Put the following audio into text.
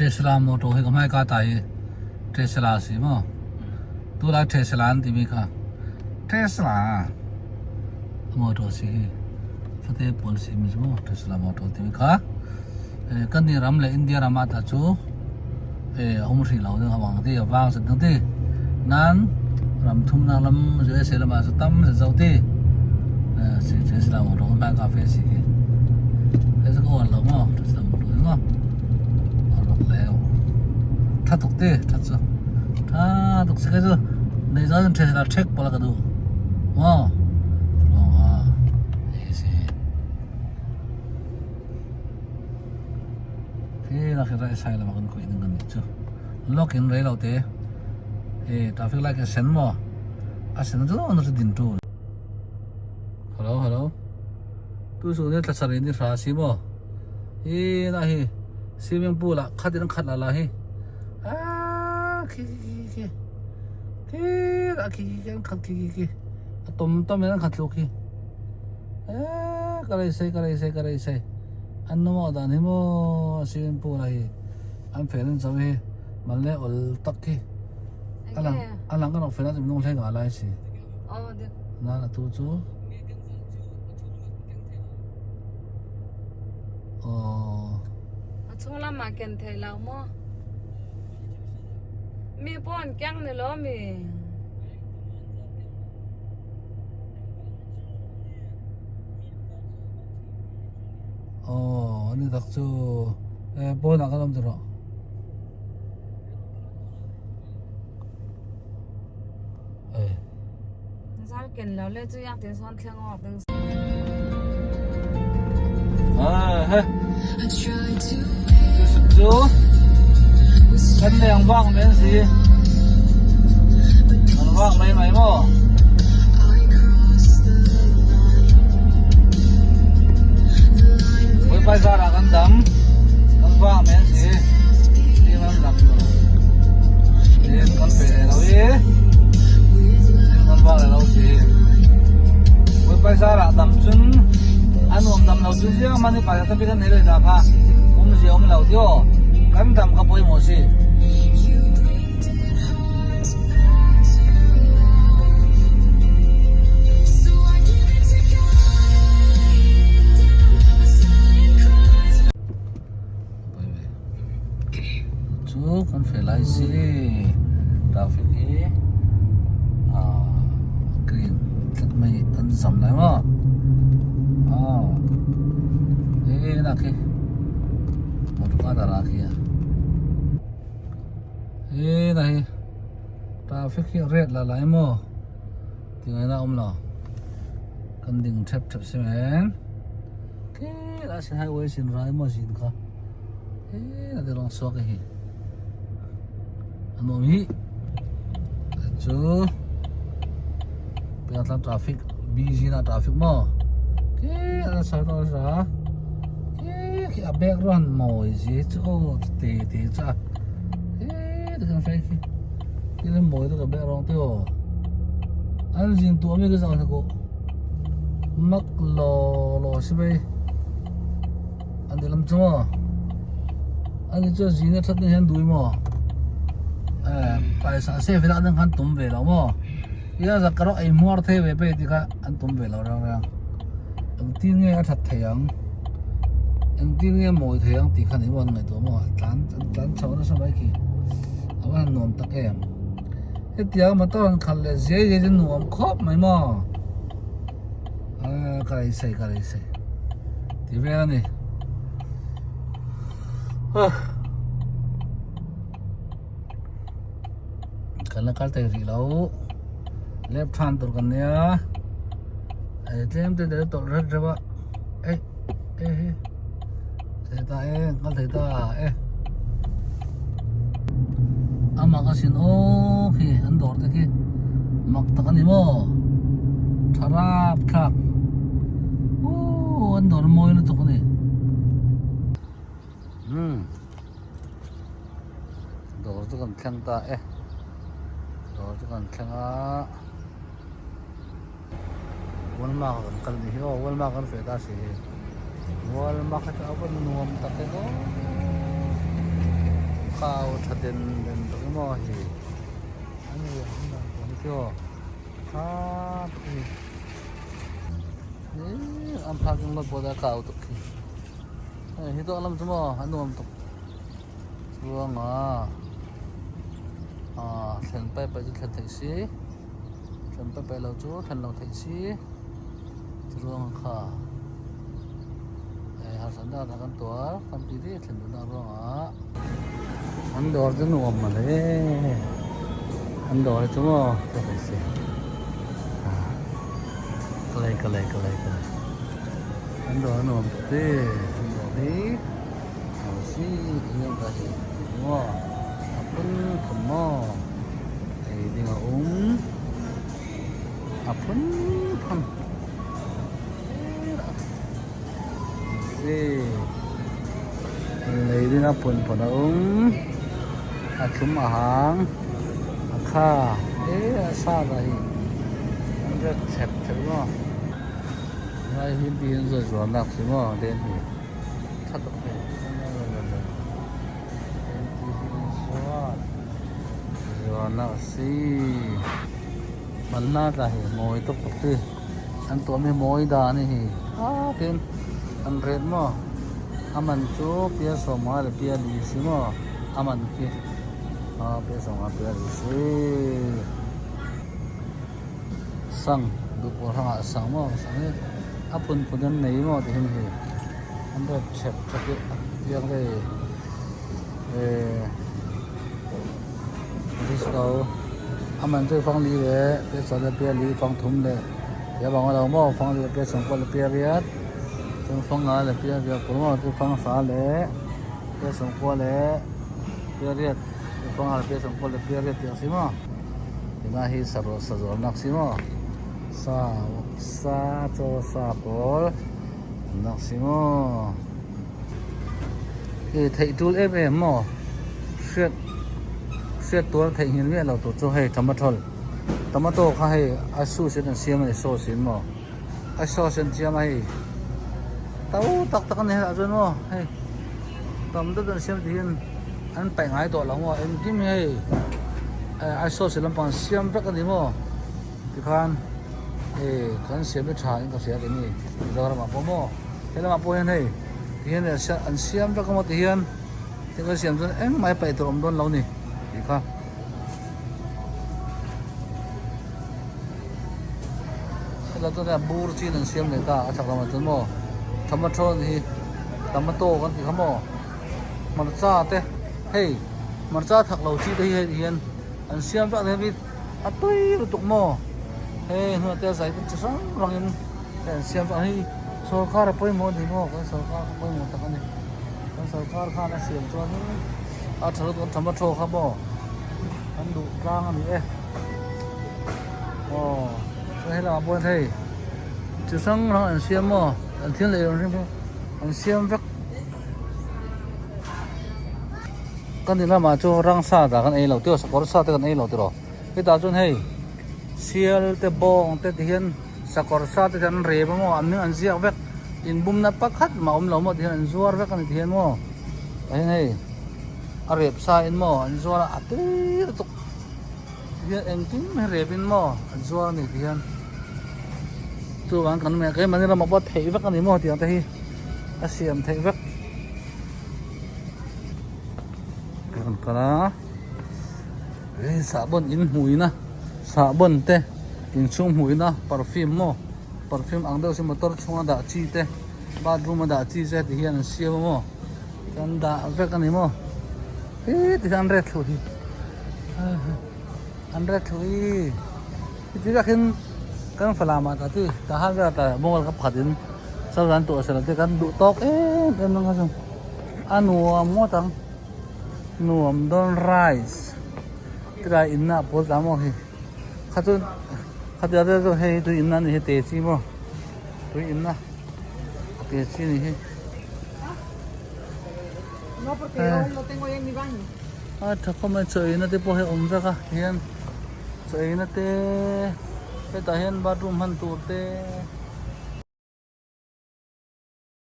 Tesla motor hi ka hmai ka ta hi Tesla si maw tulai Tesla an timi kha Tesla motor si hi fate pawl si mi chu Tesla motor timi kha kan ni ram le India ram ah ta chu um hrih lo ding awang ti awang sat ding ti nan ram thum nak lam USA lam ah chu tam se zo ti si Tesla motor kan ka fe si khi he chu ko lo mo Tesla motor ngo rok leo tha tuk ti tha chu tha tuk se ke chu nei zo Tesla check pola ka du mo si Khi la khi right side lama kan khawih ding kan nih chu lock in rei lo te e traffic light khi a sen maw a sen chu na chu din tul hello hello tu chu ne thla sarih ni hra si maw hi na hi swimming pool ah khat in an khat la la hi ah khi khi khi khi khi khi khi an khat khi khi khi a tom tom in an khat thluk hi eh ka rei sei ka rei sei ka rei sei An nawmah dan hi maw swimming pool ah hi an fel an zo hi mal le awl tak hi a lang a lang ka rawk fel a chu minung hlei nga lai si nan a tu chu aw a chung lamah ken thei lo maw mi pawh an keng ni lo mi. Aw ani tak chu e pawnah khan awm ta rawh. Ei. Zal ken lo le chu yak tin sawn thleng awk ding. Ah he. Chu kan leng vak men si. Kan vak mai mai maw. Bawipa zarah kan dam kan vang men si tim an dak lo tin kan pe leh lo i tin kan vang leh lo si Bawipa zarah dam cun a nuam dam lo cun ziang man i pa tapi kan nei lo dah kha um zia um lo tio kan dam kha pawimawh si. Chu kan fe lai si traffic hi green tlat mai an zam lai maw he nak hi motor car a khi a. He na hi traffic hi red la lai maw ti ngaihna a awm lo kan ding thep thep si men khi lai sin highway sin rai maw zin kha he na te rawng suak hi a nuam hi chu tunah traffic busy na traffic maw khi a sa ta sa khi khi a background mawi zi chu aw te te chu a he ti kan fai khi khi le mawi te ka background te aw an zin tu ami ka zang ko mak lo lo si bai an ti lam chu maw ani chu zin a that na hian dui maw eh paisa save ila an khan tum ve lo maw Ila zak ka rawh ei hmuar thei ve pei ti kha an tum ve lo reng reng. Engtin nge a that thei ang? Engtin nge a mawi thei ang tih kha ni maw an ngaihtuah maw? Tlan an tlan chho nasa mai khi. A va han nuam tak em. Hetiang motor han khalh leh zia zia chu nuam khawp mai maw? Aa ka rei sei ka rei sei. Ti vel a ni. Huh. Kan la kal thei rih lo left hand tur kan nia eh tlem te te tawlh ret reuh a eh eh he thei ta e kal thei ta e a mak a sin aw khi an dawr te khi mak tak a ni maw tha rap thlak uuh an dawr mawi lutuk a ni umm. Dawr chu kan thleng ta e dawr chu kan thleng a Walmart ah kan kal ni hi aw Walmart kan feh ta si hi Walmart kha chu a va nuam tak e aw. kau tha den den tak emaw hi an riah hun dan tur hi chu tha tak a ni ih an parking lot pawh a kau tuk khi hei hi tawh lam chu maw a nuam tuk chuang a ah thlen paih paih chu thlen theih si thlen paih paih lo chu thlen lo theih si chuang kha hei harsatna ah kan tuar kan ti ri thlen duhna ruangah an dawr chu nuam mawle an dawr hi chu maw ka hre si ka lei ka lei ka lei ka lei an dawr a nuam te an dawr hi a si eng ka hi maw a phun phun maw ei ding a awm. A phun phun lei ding a phun phun a um a thlum a hang a kha e a sa dah hi an ret chep thei maw lai hi ti hian zawi zual nak si maw den hi tha tak hi Zuarna a si. Hmanna tla hi mawi tawk tawk chi. An tuam hi mawi dan a ni hi. Tha tin an ret maw. A man chu pia sawmnga leh pia li si maw. A man khi pia sawmnga pia li si. Sang duh pawh hrangah sang maw sang hi a phun phun an nei maw ti hin hi an rep chep chep hi a piang vei eh disco a man chu fang li leh pia sawm leh pia li fang thum leh pia bang lo maw fang li leh pia sawm pawh leh pia riat chuan fang nga leh pia riat pawh maw chu fang sa leh pia sawm kua leh pia riat fang nga leh pia sawm kua leh pia riat tih ang si maw. Tunah hi saruah sa zuar nak si maw sa sa chaw sa pawl nak si maw hei theih tul em em maw hriat hriat tuar theih nghil miah lo tur chu hei tomato tomato kha hei a sauce in an siam a ni sauce in maw a sauce an siam a hei to tak tak a ni helaiah chuan maw hei tam deuh an siam tih hian an paih ngai tawh lo maw engkim hi hei a sauce lampang an siam vek a ni maw tikhan hei kan siam hi tha in ka hria kei ni Mizoram ah pawh maw helamah pawh hian hei tihian an siam vek a maw tihian thil an siam chuan engmah hi paih tur a awm dawn lo a ni tih kha. Helai chuan hei bur chin an siam leh ta a chak lamah chuan maw tomato hi tomato kan tih kha maw hmarcha te hei hmarcha thak lo chi te hi hei hian an siam vek a ni a tui lutuk maw hei hnuaiah te a zai te chi hrang hrang in hei an siam vek a hei sawrkar a pawimawh a ni maw kan sawrkar kha pawimawh tak a ni kan sawrkar khan a siam chuan in a tha lutuk a tomato kha maw an duh tlang a ni e. Aw chuan he lamah pawh hei chi hrang hrang an siam maw an thil leh hrang hrang an siam vek kan ti lamah chu rangsa dah kan ei lo tiraw sakawr sa te kan ei lo tiraw hetah chuan hei sial te bawng te ti hian sakawr sa te hian an rep a maw an hming an ziak vek inbumna pakhat mah a awm lo maw ti hian an zuar vek a ni ti hian maw tah hian hei a rep sa in maw an zuar a a tui lutuk. Tihian engkim hi rep in maw an zuar a ni tihian chuvang kan meh keimahni ramah pawh theih vek a ni maw tiang te hi a siam theih vek kan kal a hei sahbawn in hmuina sahbawn te inchhung hmuina perfume maw perfume ang deuh chu motor chhunga dah chi te bathroom a dah chi te tihian an siam a maw kan dah vek a ni maw he tihian an ret thlu hi. An ret thu hi heti takin kan falam ah tah ti tah han vel tah mall ka pakhat in saw an tuah sela te kan duh tawk em em ang kha chu a nuam ngawt ang nuam dawn rice tilai in na pawl ta maw hi kha chu khatia te chu hei tui in na ni hi te chi maw tui in na te chi ni hi. No porque yo lo tengo ahí en mi baño. A tha khawp mai chaw eina te pawh hi a awm vek a tihian chaw eina te hetah hian bathroom hman tur te.